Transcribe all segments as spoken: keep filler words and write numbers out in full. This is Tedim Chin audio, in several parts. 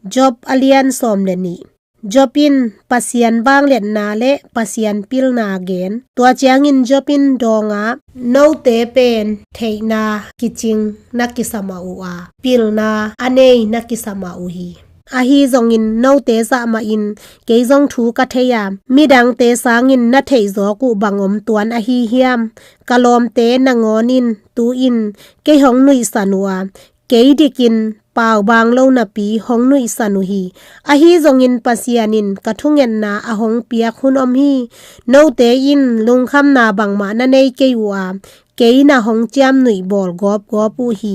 Job a lian sawm le nih. Job in Pasian vangliatna le Pasian pilna gen. Tua ciangin Job in dawng a, "Note pen theihna kicing na kisamah uh a, pilna a nei na kisamah uh hi. Ahi zongin note zah mahin kei zong thu ka thei a, midangte sangin na theih zawk uh bang om tuan ahi hiam? Ka lawmte nangawn in tu-in kei hong nuihsan uh a, kei dikin pau bang lo napi hong nuihsan uh hi. Ahi zongin Pasian in ka thungetna a hong piak hun om hi. Note in lungkhamna bangmah na nei kei uh a, kei na hong ciamnuih bawl gawpgawp uh hi.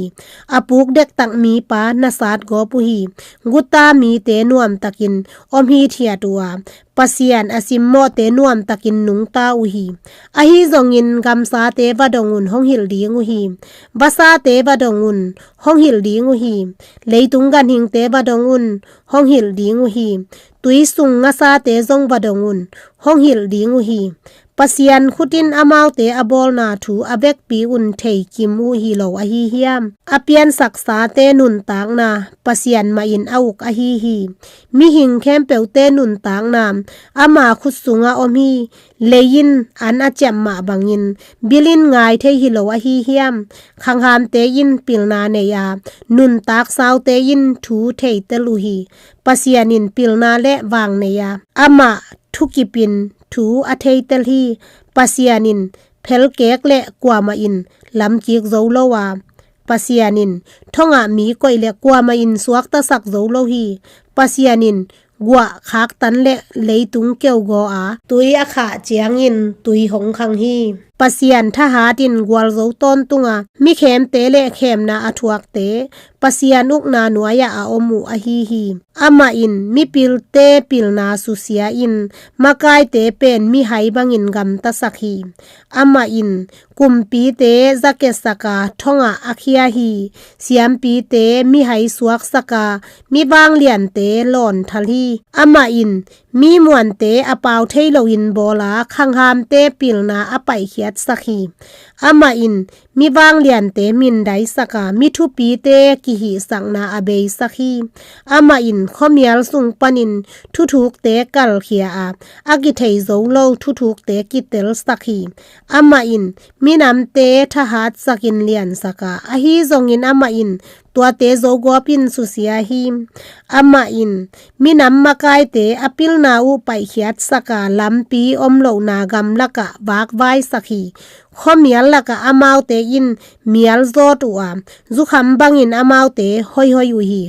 A puk dektak mipa na sat gawp uh hi. Guta mite nuamtakin om hithiat uh a, Pasian a simmawhte nuamtakin nungta uh hi. Ahi zongin gamsate vadong un hong hilh ding uh hi. Vasate vadong un hong hilh ding uh hi. Leitung ganhingte vadong un hong hilh ding uh hi. Tui sung ngasate zong vadong un hong hilh ding uh hi. Pasian khut in amaute a bawlna thu a vekpi un theikim uh hi lo ahi hiam? A piansaksate nuntakna Pasian mahin a uk ahi hi. Mihing khempeuhte nuntakna ama khut sungah om hi. Lei in an a ciamh mah bangin bil in ngai thei hi lo ahi hiam? Khanghamte in pilna nei a, nuntak saute in thu theitel uh hi. Pasian in pilna le vang nei a, amah thukipin thu a theitel hi. Pasian in phelkek le kuamah in lamkik zo lo a, Pasian in thongah mi koih le kuamah in suaktasak zo lo hi. Pasian in guah khaktan le leitung keugaw a, tui a khah ciangin tui hong khang hi. Pasian thahat in gualzo tawntunga, mi khemte le khemna a thuakte Pasian ukna nuai-ah a om uh ahi hi. Amah in mipilte pilna susia in, makaite pen mihai bangin gamtasak hi. Amah in kumpite zaketsaka thongah a khia hi. Siampite mihai suaksaka, mi vangliante lawnthal hi. Amah in mi muante a pau thei loin bawla, khanghamte pilna a paihkhiatsak hi. Amah in mi vangliante mindaisaka, mi thupite kihihsakna a beisak hi. Amah in khuamial sung panin thuthukte kalkhia a, a kithei zo lo thuthukte kitelsak hi. Amah in minamte thahatsakin liansaka, ahi zongin amah in tuate zogawpin susia hi. Amah in minam makaite a pilna uh paihkhiatsaka, lampi om lohna gamlakah vakvaisak hi. Khuamial lakah amaute in mial zawt uh a, zukham bangin amaute hoihoi uh hi.